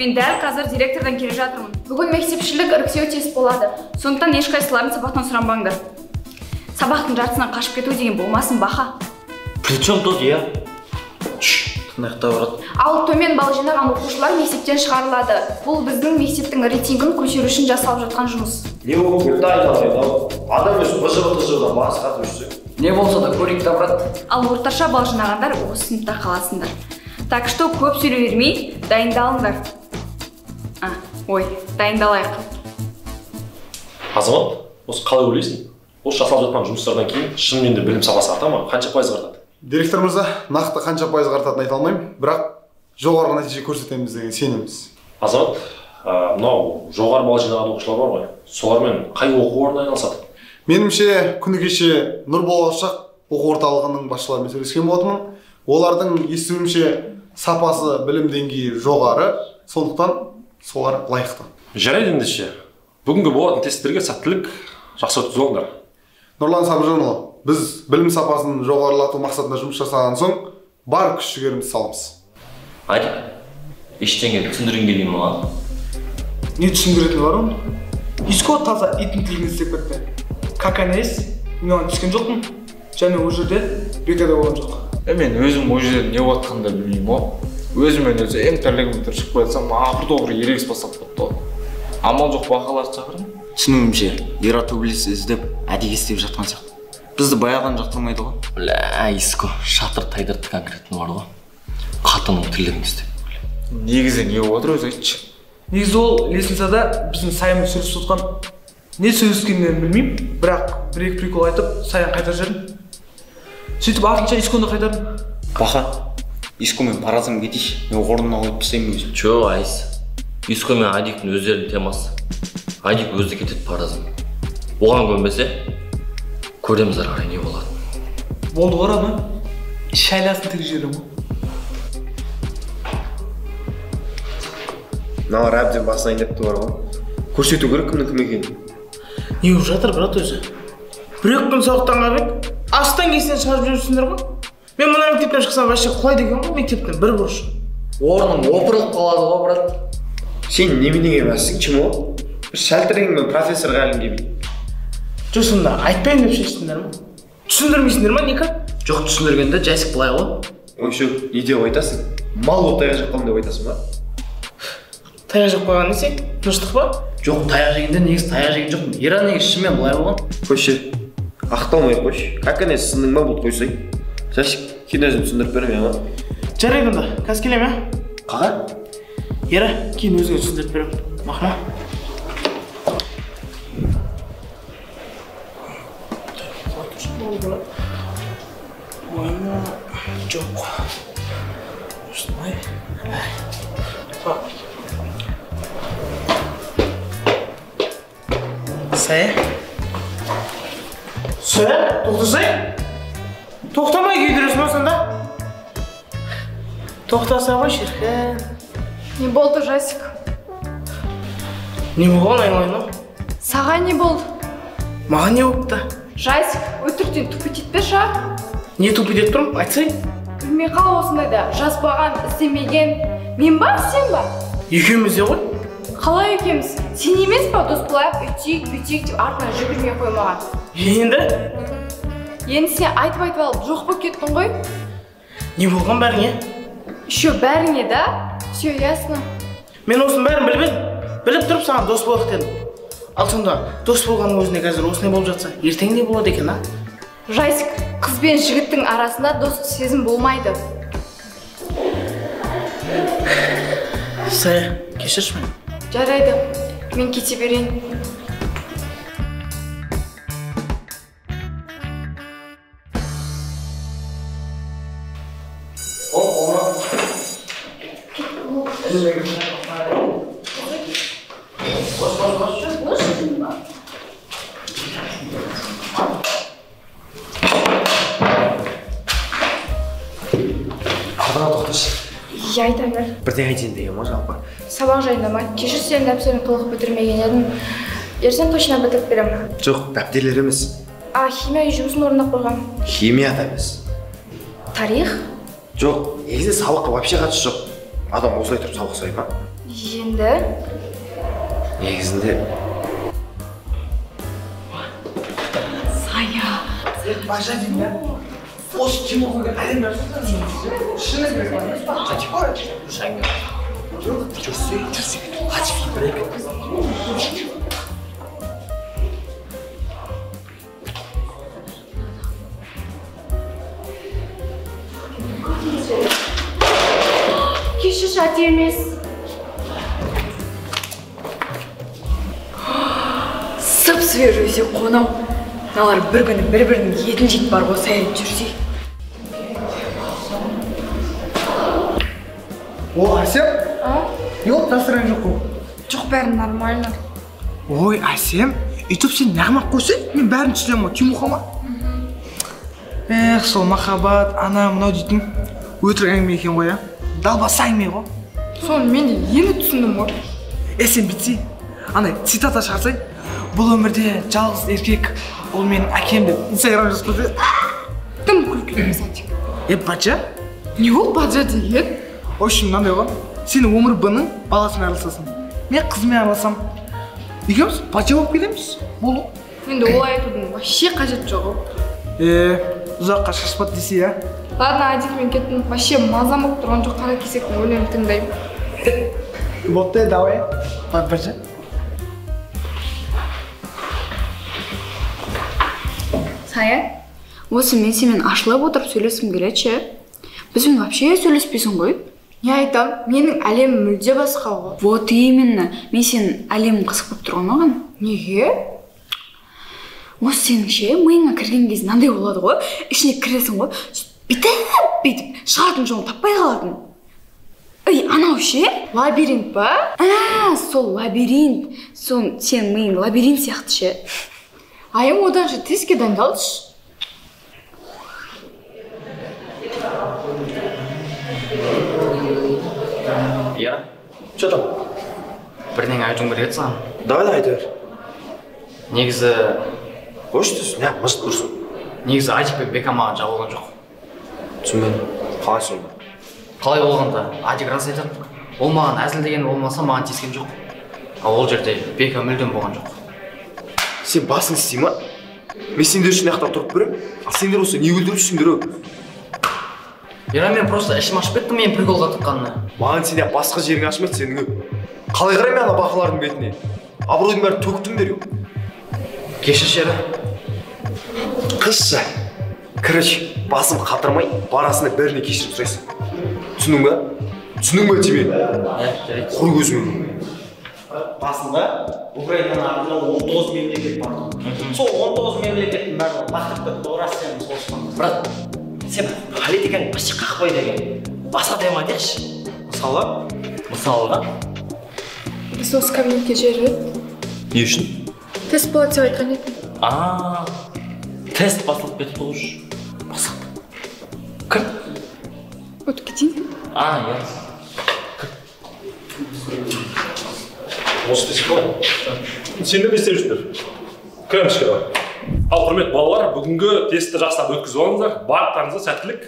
Мен дәл қазір директордан келе жатырмын. Бүгін мектепшілік іріктеу тест болады. Сондықтан ешқайсыларын сабақтан сұранбаңдар. Сабақтың жартысынан қашып кету деген болмасын, Баха. При чем тут я? Тыңдайық брат. Ал төмен балл жинаған оқушылар мектептен шығарылады. Бұл біздің мектептің рейтингін көтеру үшін жасалып жатқан жұмыс. Не болып кетті айналайын ау? Адам өзі быжы-быжыдан басы қатып жүрсе. Не болса да көрейік та, брат. Ал орташа балл жинағандар осы сыныпта қаласыңдар. Так что көп сөйлей бермей, дайындалыңдар. Ой, дайындалайық. Азамат, осы қалай ойлайсың? Осы жасалып жатқан жұмыстардан кейін шынымен де білім сапасы арта ма? Қанша пайызға артады? Директор мырза, нақты қанша пайызға артатынын айта алмаймын, бірақ жоғары нәтиже көрсетеміз деген сенеміз. Азамат, мынау жоғары балл жинаған оқушылар бар ғой, солармен қай оқу орны айналысады? Меніңше, күні кеше Нұр Болашақ оқу орталығының басшыларымен сөйлескен болатынмын. Олардың естуімше сапасы, білім деңгейі жоғары, сондықтан солар лайықты. Жарайды ендеше. Бүгінгі болатын тесттерге сәттілік, жақсы өткізіп алыңдар. Нұрлан Сабыржанұлы, біз білім сапасын жоғарылату мақсатында жұмыс жасаған соң бар күш жігерімізді саламыз. Айдик, ештеңе түсіндіргің келмей маған. Не түсіндіретіні бар оның? Иско таза итін тілін іздеп кетті. Как она есть, мен оған түскен жоқпын, және ол жерде Бека да болған жоқ. Мен өзім ол жерде не болып жатқанын да білмеймін ғой. Өзімен өзі тірлігімді шығып келе жатсам, ақыр тоғыр ерегіс басталып кетті ғой. Амал жоқ, бақаларды шақырдым. Түсінуімше, Ера төбелес іздеп, әдейі істеп жатқан сияқты. Бізді баяғыдан жақтырмайды ғой. Бля, Иско, шатыр тайдырды конкретно бар ғой. Қатынның тірлігін істеп. Негізі не болып отыр өзі айтшы? Негізі ол лестницада біздің Саянмен сөйлесіп отқан. Не сөйлескенін білмеймін, бірақ бір-екі прикол айтып, Саян қайтарып жібердім. Сөйтіп артынша Исконы қайтардым. Баха, Искомен паразым кетейші, мен орнына қойып тастаймын өзім. Чо, Айс, Иско мен Адиктің өздерінің темасы. Адик өзі кетеді паразым. Оған көнбесе, көреміз ары қарай не болады. Болды ғой, Рама. Шайласын тігіп жіберемін ғой. Мыналар әбден басын айналып бар ғой. Көрсету керек кімнің кім екенін. Не болып жатыр, брат, өзі? Бір-екі күн сабақтан қалып, астан кестен шығарып жіберіпсіңдер ғой. Мен мына мектептен шықсам вообще құлайды екен ғой мектептен бір бұрыш. Орның опырылып қалады ғой, брат. Сен неменеге бассың, чмо? Бір шәлтіріңмен профессорға әлің келмейді. Жоқ, сонда айтпаймын деп шештіңдер ма? Түсіндірмейсіңдер ма, никак? Жоқ, түсіндіргенде Жасик былай ғой. Ойшы, не деп айтасың? Мал болып таяқ жеп қалдым деп айтасың ба? Таяқ жеп қойған десең, тыныштық па? Жоқ, таяқ жегенде негізі таяқ жеген жоқпын. Ера негізі шынымен былай болған. Қойшы, ақталмай қойшы. Как әне сынның ба болды қойсай? Жасик, кейін өзім түсіндіріп беремін, ма? Жарайды онда, қазір келемін, ә? Қаға? Ера, кейін өзіңе түсіндіріп беремін. Мақма. Жоқ. Осылай. Сая? Сая? Тоқтасай? Тоқтамай күйдіресің ба сонда? Тоқтаса ғой, шіркін. Не болды, Жасик? Не болған, айналайын ау? Саған не болды? Маған не болыпты? Жасик, өтіріктен тупить етпеші, а? Не тупить етіп тұрмын? Айтсай. Білмей қал осындайда, жазбаған, істемеген. Мен ба, сен ба? Екеуміз де ғой. Қалай екеуміз? Сен емес па, дос болайық, үйтейік, бүйтейік деп артынан жүгірмей қоймаған. Енді? Енді сен айтып-айтып алып жоқ болып кеттің ғой. Не болған бәріңе? Еще бәріңе, да? Все ясно. Мен осының бәрін біліп едім. Біліп тұрып саған дос болайық дедім. Ал сонда дос болғанның өзіне қазір осындай болып жатса, ертең не болады екен, а? Жасик, қыз бен жігіттің арасында достық сезім болмайды. Сая, кешірші мені. Жарайды, мен кете берейін. Иә, айта бер. Бірдеңе айтайын деген ма жалпы? Сабақ жайында ма? Кешір, сенің дәптерін толық бітірмеген едім. Ертең точно бітіріп беремін. Жоқ, дәптерлер емес. А, химия үй жұмысын орындап қойғам. Химия да емес. Тарих? Жоқ, негізі сабаққа вообще қатысы жоқ. Адам осылай тұрып сабақ сұрай ма? Енді? Негізінде... Сая. Бажа деймін да? Осы Тимур қойған әлем шыны керек па? Жүрсе, жүрсе. Хати, бір. Кешірші, ате емес. Сып-свежий өсе қонау. Мыналар бір күні бір-бірінің етін жейді бар ғой, Сая, жүрсей. О, Әсем? Не болды, настроение жоқ қой? Жоқ, бәрі нормально. Ой, Әсем, өйтіп сен нағымақ қойсай, мен бәрін түсінемін ғой, Тимуха ма? Эх, сол махаббат, ана, мынау дейтін өтірік әңгіме екен ғой, а? Далбаса әңгіме ғой. Соны мен де енді түсіндім ғой. Е, сен бүйтсей, андай цитата шығарсай, бұл өмірде жалғыз еркек, ол менің әкем деп инстаграм жазып қойса. Тым күлкілі емес, Адик. Е, баджа? Не ол баджа деген? В общем, мынандай ғой, сен өмір б-ның баласымен араласасың, мен қызымен араласам, екеуміз баджа болып кетеміз, болды. Енді олай айтудың вообще қажеті жоқ ғой. Е, ұзаққа шашпады десе, иә? Ладно, Адик, мен кеттім. Вообще мазам болып тұрған жоқ, қара кесектің өлеңін тыңдаймын. Бопты, давай. Баджа. Сая, осы мен сенімен ашылып отырып сөйлескім келеді ше. Бізбен вообще сөйлеспейсің ғой. Не айтам, менің әлемім мүлде басқа ғой. Вот именно, мен сенің әлемің қызық болып тұрған маған. Неге? Осы сенің ше, миыңа кірген кезде мынандай болады ғой, ішіне кіресің ғой, бүйтіп, шығатын жолын таппай қалатын. Ей, анау ше? Лабиринт па? А, сол лабиринт. Сол сенің миың лабиринт сияқты ше. Айым, одан же тестке дайындалшы. Ера? Че там? Бірдеңе айтуым керек еді саған. Давай, давай, айта бер. Негізі... Қойшы түсін, не, мыжып тұрсың. Негізі Адик пен Бека маған жабылған жоқ. Түсінбедім, қалай сонда? Қалай болғанда, Адик рас айтады. Ол маған әзілдеген болмаса маған тиіскен жоқ. Ал ол жерде Бека мүлдем болған жоқ. Сен басың істей ма? Мен сендер үшін ақтап тұрып беремін, ал сендер осы не өлтіріп жүрсіңдер ау? Ера, мен просто ішім ашып кетті мен приколға тыққанына. Маған сен басқа жерің ашмайды сенің ау. Қалай қараймын мен ана бақалардың бетіне? Абыройдың бәрін төктіңдер ау. Кешірші, Ера. Қызшы. Короче, басым қатырмай, барасында бәріне кешірім сұрайсың. Түсіндің ба? Түсіндің ба тиме? Жарайды. Құр көзіңе. Басында Украинаның артында 19 мемлекет бар. Сол 19 мемлекеттің барлығы лақтырып кетті ғой Россияның соғысына. Брат, сен политиканы вообще қақпайды екен. Басқа тема айтайықшы. Мысалы? Мысалға? Біз осы кабинетке жіберіп. Не үшін? Тест болады деп айтқан едім. А, тест басылып кетті ғой уже. Басылып. Кір. Өтіп кетейін. А, иә. Осы тест қалай? Сендер не істеп жүрсіңдер? Кіреміз ішке давай. Ал, құрметті балалар, бүгінгі тестті жақсылап өткізіп алыңыздар. Барлықтарыңызға сәттілік.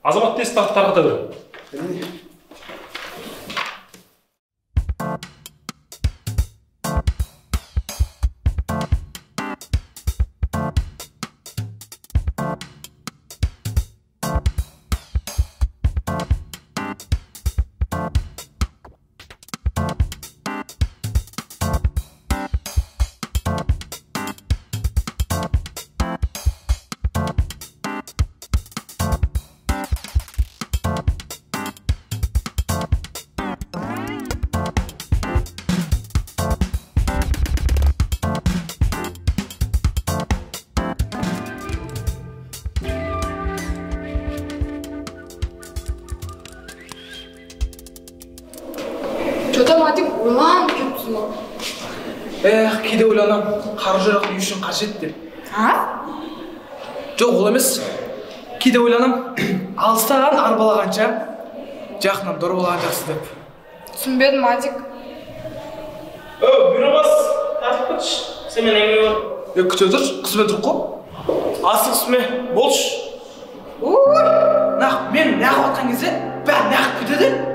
Азамат, тест тарқата бер. Ойланып кетіпсің ғой. Эх, кейде ойланамын, қару-жарақ не үшін қажет деп. А? Жоқ, ол емес. Кейде ойланамын, алыстан арбалағанша, жақыннан дорбалаған жақсы деп. Түсінбедім, Адик. О, бұйрық бас, тартып кетші. Сенімен әңгіме бар. Е, күте тұршы, қызбен тұрып қой. Асығыс ме, болшы. Ой, нақ, мен нағып атқан кезде бәрі нағып кетеді.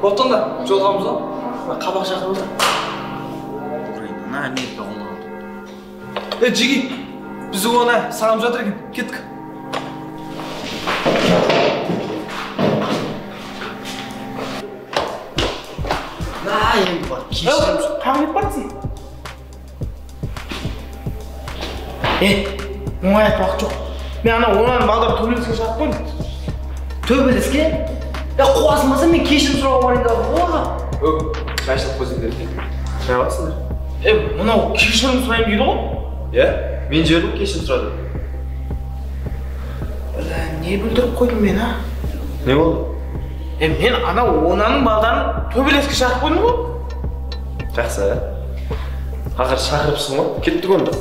Бопты онда, жолығамыз ғой. Қабақ шақырып отыр. Украинаны Америка қолына алды. Жиги, біз оны сағынып жатыр екен. Кеттік. На, енді бар, кешірім. Қайда кетіп барсың? Оңай айтып уақыт жоқ. Мен ана онаның балдарын төбелеске шақырып қойдым. Төбелеске? Қуасың ба сен, мен кешірім сұрауға барайын деп жатырмын ғой. Шай ішіп қойсаңдар екен. Шай аласыңдар. Мынау кешірім сұраймын дейді ғой. Иә, мен жібердім, кешірім сұрады. Бля, не бүлдіріп қойдым мен, а? Не болды? Мен ана онаның балдарын төбелеске шақырып қойдым ғой. Жақсы. Ақыры шақырыпсың ғой, кеттік онда.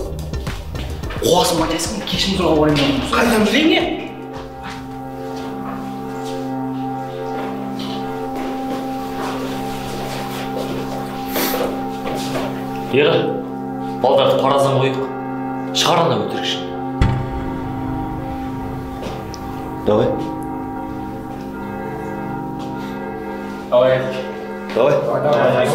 Қуасың ба дейсің, кешірім сұрауға барайын деп жатырмын. Қайдан білейін, е? Ера, балдарды паразан қойық. Шығар ана өтірікшіні. Давай. Давай. Давай. Давай.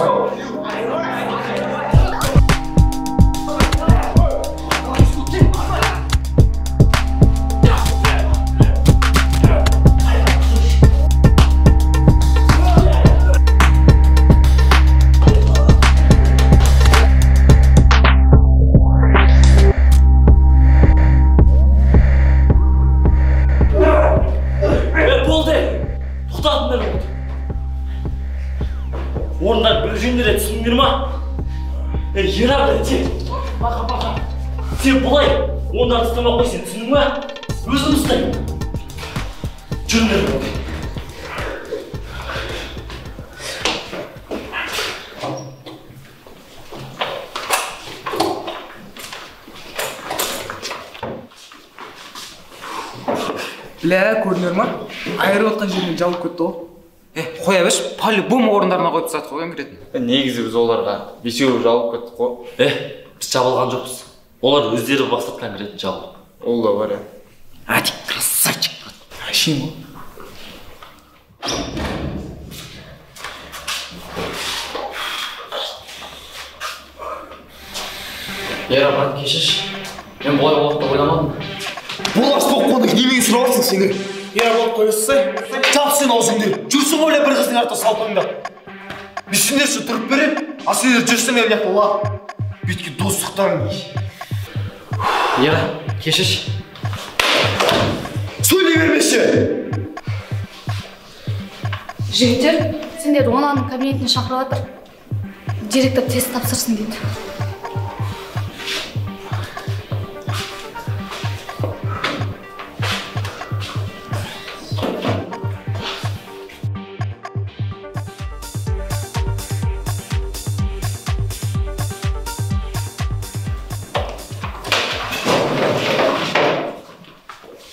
Орындар бір жеңдер түсіндіңдер ма? Ера, сен бақа. Сен бұлай орындарды ұстамай қой, сен түсіндің ма? Өзім ұстаймын. Жүріңдер болды. Бля, көрдіңдер ма? Айырып отқан жерінен жабылып кетті ғой. Қоя берші, по-любому орындарына қойып тастадық қой конкретно. Негізі біз оларға бесеуі жабылып кеттік қой. Біз жабылған жоқпыз. Олар өздері бастады конкретно жабылып. Ол да бар, Адик, красавчик. Әшейін ғой. Ера, брат, кешірші. Мен бұлай болады деп ойламадым. Болаш болып қондық, немене сұрап алсың сені? Ера, болып қойсай. Тап сен аузыңды. Жүрсің ғой бір қыздың артынан салпаңдап. Мен сендерше тұрып берем, а сендер жүрсің мына жақта ла. Бүйткен достықтарың. Ера, кешірші. Сөйлей бермеші. Жігіттер, сендерді онаның кабинетіне шақырып жатыр. Директор тест тапсырсын дейді.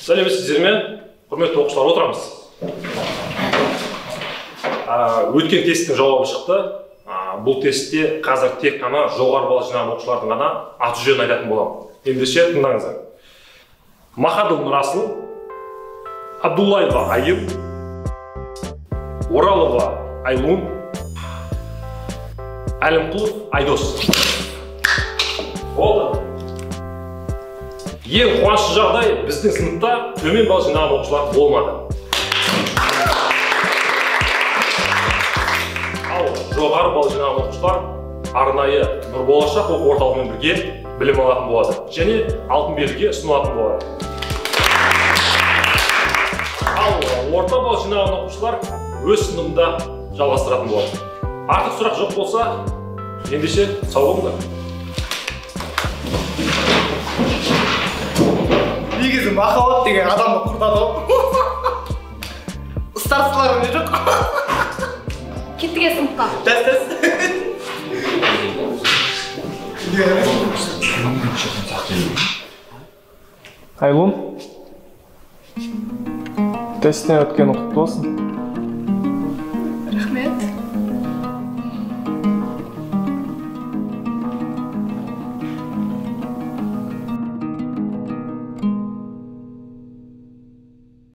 Сәлеметсіздер ме? Құрметті оқушылар, отырамыз. Өткен тесттің жауабы шықты. Бұл тестте қазір тек қана жоғары балл жинаған оқушылардың ғана аты жөнін айтатын боламын. Ендеше тыңдаңыздар. Махадыл Нұрасыл, Абдуллаева Айым, Оралова Айлун, Әлімқұлов Айдос. Болды. Ең қуанышты жағдай, біздің сыныпта төмен балл жинаған оқушылар болмады. Ал жоғары балл жинаған оқушылар арнайы Нұрболашақ оқу орталығымен бірге білім алатын болады және алтын белгіге ұсынылатын болады. Ал орта балл жинаған оқушылар өз сыныбында жалғастыратын болады. Артық сұрақ жоқ болса, ендеше сау болыңдар. Негізі махаббат деген адамды құртады ғой. Старшыларым не жоқ. Кеттік сыныпқа. Тәс-тәс. Айлун, тесттен өткен құтты болсын.